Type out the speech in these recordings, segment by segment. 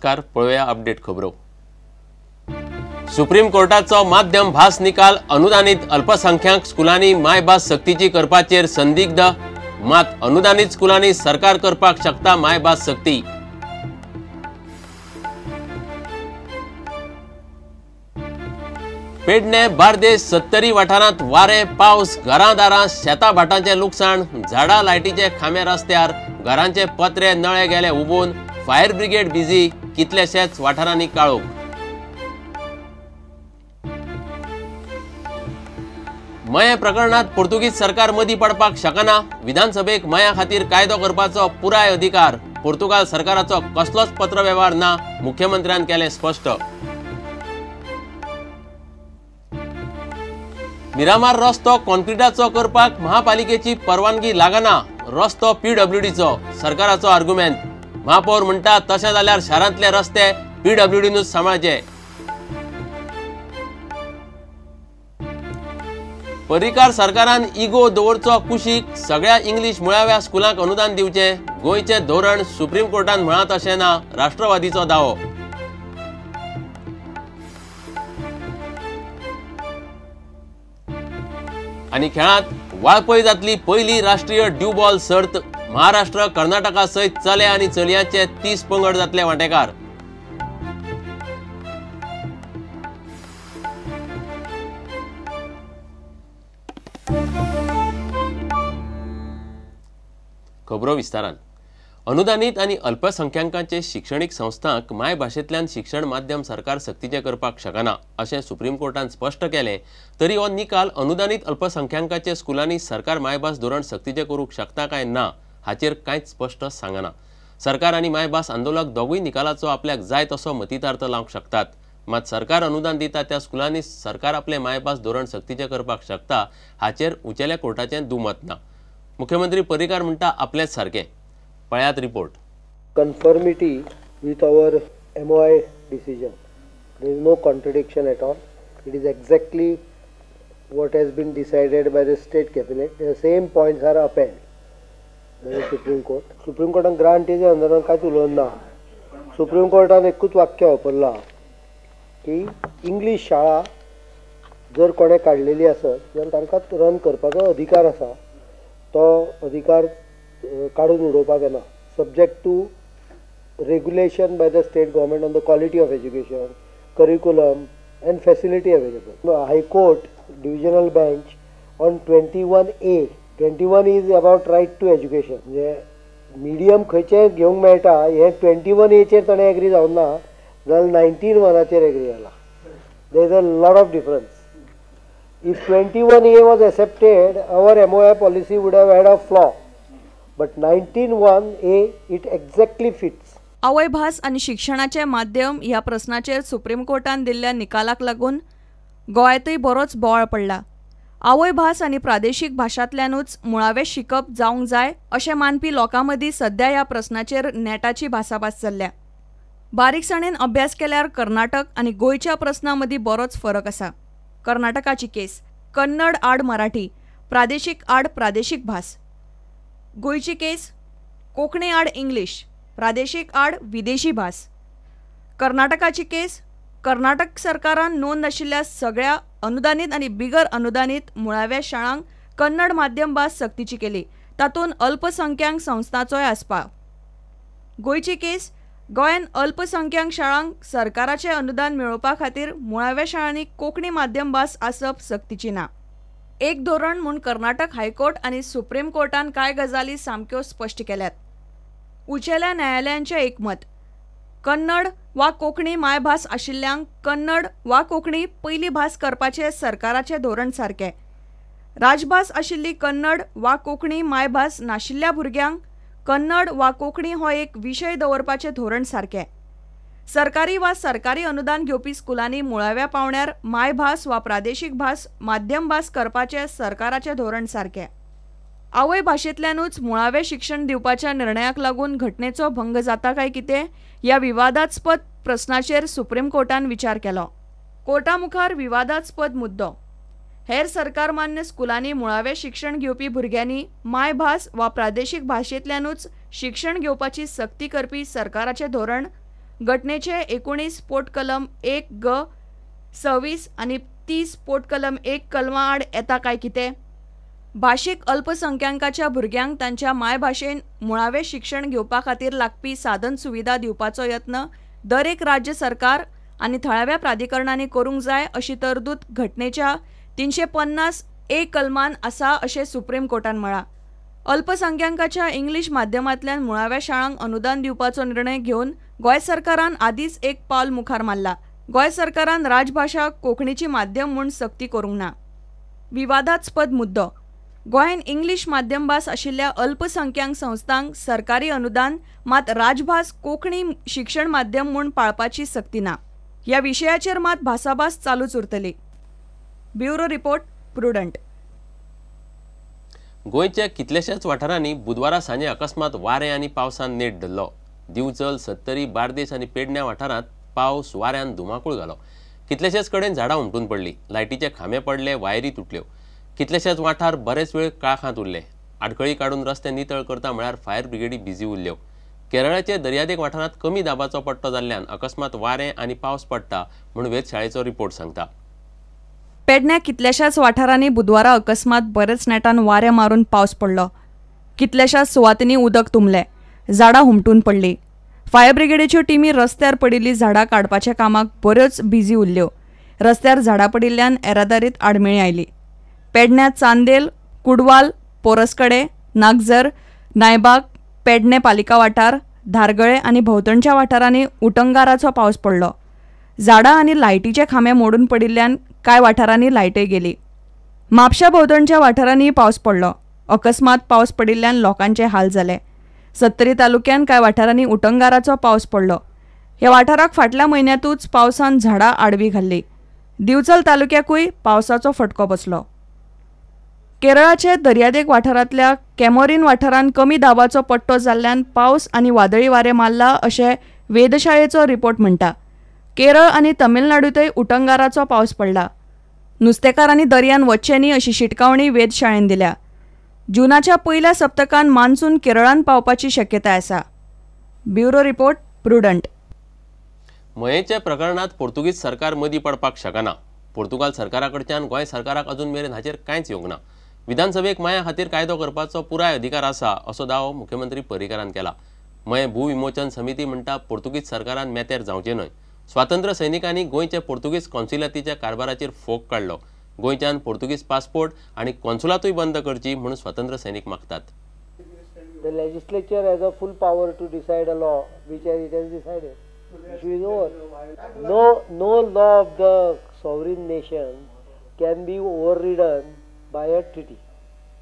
नमस्कार. पळोवया अपडेट खबरो. सुप्रीम कोर्टाचो माध्यम भास निकाल अनुदानित अल्पसंख्याक स्कुलांनी मायभास सक्तीची करपाचेर संदिग्ध, मात अनुदानित स्कुलांनी सरकार करपाक शकता मायभास सक्ती. पेडणे बार्देस सत्तरी वाठारांत वारें पावस, घरां दारां शेतां भाटांचें लुकसाण, झाडां लायटीचे खांबे रस्त्यार, घरांचे पत्रे नळे गेले उबून, फायर ब्रिगेड बिझी, कितलेशेच वाठारांनी काळोख. मयें प्रकरणांत पोर्तुगीज सरकार मदीं पडपाक शकना, विधानसभेक मया खातीर कायदो करपाचो पुराय अधिकार, पोर्तुगाल सरकाराचो कसलोच पत्रवेव्हार ना, मुख्यमंत्र्यान केलें स्पश्ट. मिरामार रस्तो कॉन्क्रिटाचो करपाक महापालिकेची परवानगी लागना, रस्तो पीडब्ल्यूडीचो, सरकाराचो आर्ग्युमेंट. महापौर म्हणटा तशें जाल्यार शारांतले रस्ते पीडब्ल्यूडीनूच सांबाळचे. पर्रीकार सरकारान इगो दवरचो कुशीक, सगळ्या इंग्लीश मुळाव्या स्कुलांक अनुदान दिवचें, गोंयचें धोरण सुप्रीम कोर्टान म्हळां तशें ना, राष्ट्रवादीचो दावो. आनी खेळांत वाळपय जातली पयली राष्ट्रीय ड्यू बॉल सर्त, महाराष्ट्र कर्नाटका सयत चले आनी चलयांचे 30 पंगड जातले वांटेकार. खबरो विस्तारान. अनुदानित आनी अल्पसंख्याकांचे शिक्षणीक संस्थांक मायभाशेंतल्यान शिक्षण माध्यम सरकार सक्तीचें करपाक शकना अशें सुप्रीम कोर्टान स्पश्ट केलें तरी हो निकाल अनुदानित अल्पसंख्याकांचे स्कुलांनी सरकार मायभास धोरण सक्तीचें करूंक शकता काय ना हाचेर कांयच स्पश्ट सांगना. सरकार आनी मायभास आंदोलक दोगूय निकालाचो आपल्याक जाय तसो मतितार्थ लावंक शकतात, मात सरकार अनुदान दिता त्या स्कुलांनी सरकार आपलें मायभास धोरण सक्तीचें करपाक शकता हाचेर उंचेल्या कोर्टाचें दुमत ना. मुख्यमंत्री पर्रीकार म्हणटा आपलेच सारकें. पळयात report. Conformity with our MOI decision, there is no contradiction at all. It is exactly what has been decided by the state cabinet. The same points are upheld by the Supreme Court. Supreme कोर्टान ग्रांटीच्या अंदरान कांयच उलोवंक ना. Supreme कोर्टान एकूच वाक्य वापरलां की English शाळा जर कोणें काडलेली आसत जाल्यार तांकां रन करपाचो अधिकार आसा, तो अधिकार काडून उडोवपाक येना, subject to regulation by the state government on the quality of education, curriculum and facility available. High court divisional bench on 21A, 21 is about right to education, म्हणजे मिडियम खंयचें घेवंक मेळटा हें 21Aचेर ताणें एग्री जावंक ना जाल्यार 19(1) एग्री जाला. There is a lot of difference. If 21A was accepted, our MOI policy would have had a flaw. But 19(1)A it exactly fits. आवयभास आनी शिक्षणाचें माध्यम ह्या प्रस्नाचेर सुप्रीम कोर्टान दिल्ल्या निकालाक लागून गोंयांतय बरोच बोवाळ पडला. आवयभास आनी प्रादेशीक भाशांतल्यानूच मुळावें शिकप जावंक जाय अशें मानपी लोकां मदीं सध्या ह्या प्रस्नाचेर नेटाची भासाभास चल्ल्या. बारीकसाणेन अभ्यास केल्यार कर्नाटक आनी गोंयच्या प्रस्ना मदीं बरोच फरक आसा. कर्नाटकाची केस कन्नड आड मराठी, प्रादेशीक आड प्रादेशीक भास. गोंयची केस कोंकणी आड इंग्लीश, प्रादेशीक आड विदेशी भास. कर्नाटकाची केस कर्नाटक सरकारान नोंद आशिल्ल्या सगळ्या अनुदानीत आनी बिगर अनुदानीत मुळाव्या शाळांक कन्नड माध्यम भास सक्तीची केली, तातूंत अल्पसंख्याक संस्थांचोय आस्पाव. गोंयची केस गोंयान अल्पसंख्याक शाळांक सरकाराचें अनुदान मेळोवपा खातीर मुळाव्या शाळांनी कोंकणी माध्यम भास आसप सक्तीची ना. एक धोरण म्हूण कर्नाटक हायकोर्ट आनी सुप्रीम कोर्टान कांय गजाली सामक्यो स्पश्ट केल्यात. उंचेल्या न्यायालयांचें एकमत, कन्नड वा कोंकणी मायभास आशिल्ल्यांक कन्नड वा कोंकणी पयली भास करपाचें सरकाराचें धोरण सारकें. राजभास आशिल्ली कन्नड वा कोंकणी मायभास नाशिल्ल्या भुरग्यांक कन्नड वा कोंकणी हो एक विशय दवरपाचें धोरण सारकें. सरकारी वा सरकारी अनुदान घेवपी स्कुलांनी मुळाव्या पावंड्यार मायभास वा प्रादेशीक भास माध्यम भास करपाचें सरकाराचें धोरण सारकें. आवय भाशेंतल्यानूच मुळावें शिक्षण दिवपाच्या निर्णयाक लागून घटनेचो भंग जाता काय कितें ह्या विवादास्पद प्रस्नाचेर सुप्रीम कोर्टान विचार केलो. कोर्टा मुखार विवादास्पद मुद्दो, हेर सरकार मान्य स्कुलांनी मुळावें शिक्षण घेवपी भुरग्यांनी मायभास वा प्रादेशीक भाशेंतल्यानूच शिक्षण घेवपाची सक्ती करपी सरकाराचें धोरण घटनेचे 19 पोटकलम 1 ग 26 आनी 30 पोटकलम 1 कलमा आड येता काय कितें? भाशीक अल्पसंख्यांकाच्या भुरग्यांक तांच्या मायभाशेन मुळावें शिक्षण घेवपा खातीर लागपी साधन सुविधा दिवपाचो यत्न दर एक राज्य सरकार आनी थळाव्या प्राधिकरणांनी करूंक जाय अशी तरतूद घटनेच्या 350 ए कलमान आसा अशें सुप्रीम कोर्टान म्हळां. अल्पसंख्यांकाच्या इंग्लीश माध्यमांतल्यान मुळाव्या शाळांक अनुदान दिवपाचो निर्णय घेवन गोंय सरकारान आदींच एक पावल मुखार मारला. गोंय सरकारान राजभाशा कोंकणीची माध्यम म्हूण सक्ती करूंक ना. विवादास्पद मुद्दो. गोंयान इंग्लीश माध्यम भास आशिल्ल्या अल्पसंख्यांक संस्थांक सरकारी अनुदान मात राजभास कोंकणी शिक्षण माध्यम म्हूण पाळपाची सक्ती ना. ह्या विशयाचेर मात भासाभास चालूच उरतली. Bureau report, Prudent. गोंयच्या कितल्याशाच वाठारांनी बुधवारा सांजे अकस्मात वारें आनी पावसान नेट धरलो. दिवचल, सत्तरी, बार्देस आनी पेडण्या वाठारांत पावस वाऱ्यान धुमाकूळ घालो. कितलेशेच कडेन झाडां हुमटून पडली, लायटीचे खांबे पडले, वायरी तुटल्यो. कितलेशेच वाठार बरेच वेळ काळखांत उरले. आडखळी काडून रस्ते नितळ करता म्हळ्यार फायर ब्रिगेडी बिजी उरल्यो. केरळाचे दर्यादेग वाठारांत कमी दाबाचो पट्टो जाल्ल्यान अकस्मात वारें आनी पावस पडटा म्हूण वेधशाळेचो रिपोर्ट सांगता. पेडण्या कितल्याशाच वाठारांनी बुधवारा अकस्मात बरेच नेटान वारें मारून पावस पडलो. कितल्याशाच सुवातींनी उदक तुंबलें, झाडां हुमटून पडली. फायर ब्रिगेडीच्यो टिमी रस्त्यार पडिल्लीं झाडां काडपाच्या कामाक बऱ्योच बिजी उरल्यो. रस्त्यार झाडां पडिल्ल्यान येरादारीत आडमेळीं आयली. पेडण्या चांदेल, कुडवाल, पोरसकडे, नागझर, नायबाग, पेडणे पालिका वाठार, धारगळे आनी भोंवतणच्या वाठारांनी उटंगाराचो पावस पडलो. झाडां आनी लायटीचे खांबे मोडून पडिल्ल्यान कांय वाठारांनी लायटय गेली. म्हापशा भोंवतणच्या वाठारांनी पावस पडलो. अकस्मात पावस पडिल्ल्यान लोकांचे हाल जाले. सत्तरी तालुक्यान कांय वाठारांनी उटंगाराचो पावस पडलो. ह्या वाठाराक फाटल्या म्हयन्यांतूच पावसान झाडां आडवी घाल्ली. दिवचल तालुक्याकूय पावसाचो फटको बसलो. केरळाचे दर्यादेग वाठारांतल्या कॅमोरीन वाठारांत कमी दाबाचो पट्टो जाल्ल्यान पावस आनी वादळी वारें मारला अशें वेधशाळेचो रिपोर्ट म्हणटा. केरळ आनी तमिळनाडूंतय उटंगाराचो पावस पडला. नुस्तेकारांनी दर्यान वचचें न्ही अशी शिटकावणी वेधशाळेन दिल्या. जूनाच्या पयल्या सप्तकान मान्सून केरळान पावपाची शक्यताय आसा. Bureau report, Prudent. मयेच्या प्रकरणांत पोर्तुगीज सरकार मदीं पडपाक शकना. पोर्तुगाल सरकारा कडच्यान गोंय सरकाराक अजून मेरेन हाचेर कांयच येवंक ना. विधानसभेक मया खातीर कायदो करपाचो पुराय अधिकार आसा असो दावो मुख्यमंत्री पर्रीकारान केला. मये भूविमोचन समिती म्हणटा पोर्तुगीज सरकारान मेतेर जावचें न्हय. स्वातंत्र्य सैनिकांनी गोंयच्या पोर्तुगीज कॉन्सुलातीच्या कारभाराचेर फोग काडलो. गोंयच्यान पोर्तुगीज पासपोर्ट आनी कॉन्सुलातूय बंद करची म्हणून स्वातंत्र्य सैनिक मागतात. The legislature has a full power to decide a law which it has decided. Issue is over. No law of the sovereign nation can be overridden by a treaty.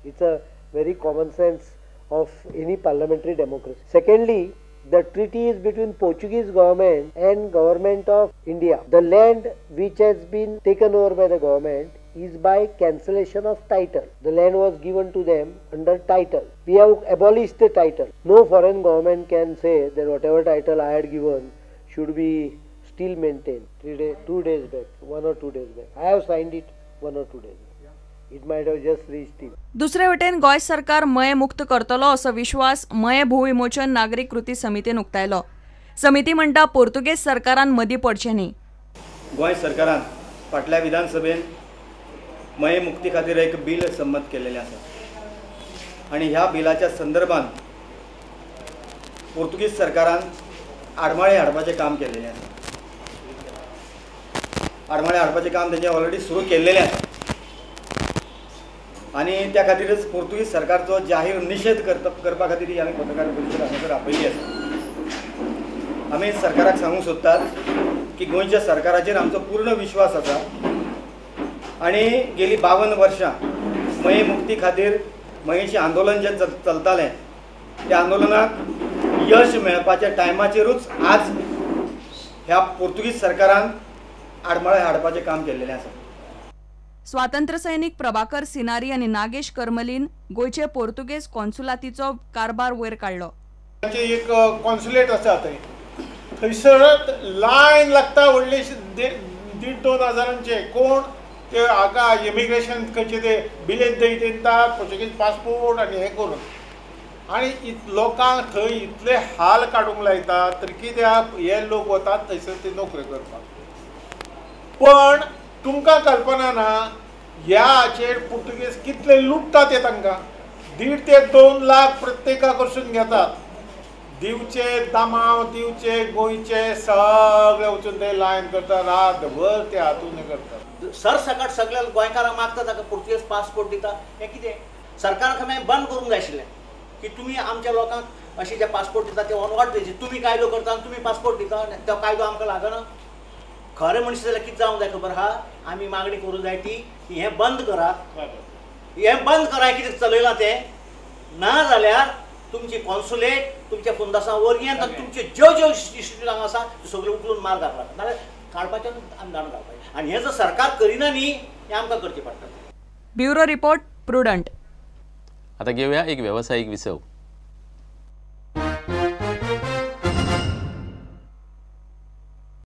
It's a very common sense of any parliamentary democracy. Secondly, the treaty is between Portuguese government and government of India. The land which has been taken over by the government is by cancellation of title. The land was given to them under title. We have abolished the title. No foreign government can say that whatever title I had given should be still maintained. 2 days back, 1 or 2 days back. I have signed it 1 or 2 days back. It might have just reached him. दुसरे वटेन गोंय सरकार मये मुक्त करतलो असो विश्वास मये भूविमोचन नागरीक कृती समितीन उक्तायलो. समिती म्हणटा पोर्तुगेज सरकारान मदीं पडचें न्ही. गोंय सरकारान फाटल्या विधानसभेन मये मुक्ती खातीर एक बील संमत केलेलें आसा आनी ह्या बिलाच्या संदर्भात पोर्तुगीज सरकारान आडमाळे हाडपाचें काम केलेलें आसा. आडमाळे हाडपाचें काम तेंचें ऑलरेडी सुरू केल्लेलें आसा आनी त्या खातीरच पोर्तुगीज सरकारचो जाहीर निशेध करपा खातीर ही आमी पत्रकार परिशद हांगासर आपयल्ली आसा. आमी सरकाराक सांगूंक सोदतात की गोंयच्या सरकाराचेर आमचो पूर्ण विश्वास आसा आनी गेली 52 वर्षां मये मुक्ती खातीर मयेचें आंदोलन जें चलतालें त्या आंदोलनाक यश मेळपाच्या टायमाचेरूच आज ह्या पोर्तुगीज सरकारान आडमाळे हाडपाचें काम केल्लेलें आसा. स्वातंत्र्य सैनिक प्रभाकर सिनारी आनी नागेश करमलीन गोंयचे पोर्तुगेज कॉन्सुलातीचो कारभार वयर काडलो. एक कॉन्सुलेट आसा थंय, थंयसर लायन लागता व्हडली 1.5-2 हजारांचे. कोण ते हाका इमिग्रेशन खंयचे ते बिलेत दितात, पोर्तुगीज पासपोर्ट आनी हें करून. आनी लोकांक थंय इतले हाल काडूंक लायतात तर कित्याक हे लोक वतात थंयसर ते नोकरी करपाक. पण तुमकां कल्पना ना ह्या हाचेर पुर्तुगेज कितले लुटतात ते तांकां 1.5 ते 2 लाख प्रत्येका कडसून घेतात. दिवचे दामांव दिवचे गोंयचे सगळे वचून ते लायन करता, रातभर ते हातून करतात. सरसकट सगळ्या गोंयकारांक मागता ताका पुर्तुगेज पासपोर्ट दिता. हें कितें सरकारान खंय बंद करूंक जाय आशिल्लें की तुमी आमच्या लोकांक अशे जे पासपोर्ट दिता ते ऑनवर्ड दिवचे. तुमी कायदो करता आनी तुमी पासपोर्ट दिता, तो कायदो आमकां लागना. खरें म्हणशी जाल्यार कितें जावंक जाय खबर आहा, आमी मागणी करूंक जाय ती की हें बंद करात, हें बंद करा कितें चलयलां तें. ना जाल्यार तुमची कॉन्सुलेट तुमच्या फुंदासां वरवीं तुमचे ज्यो ज्यो इन्स्टिट्यूट हांगा आसा त्यो सगळ्यो उखलून मार घालपाक, नाजाल्यार काडपाचें आमी दांडो घालपाचें. आनी हें जर सरकार करिना न्ही हें आमकां करचें पडटा. Bureau report, Prudent. आतां घेवया एक वेवसायीक विसव.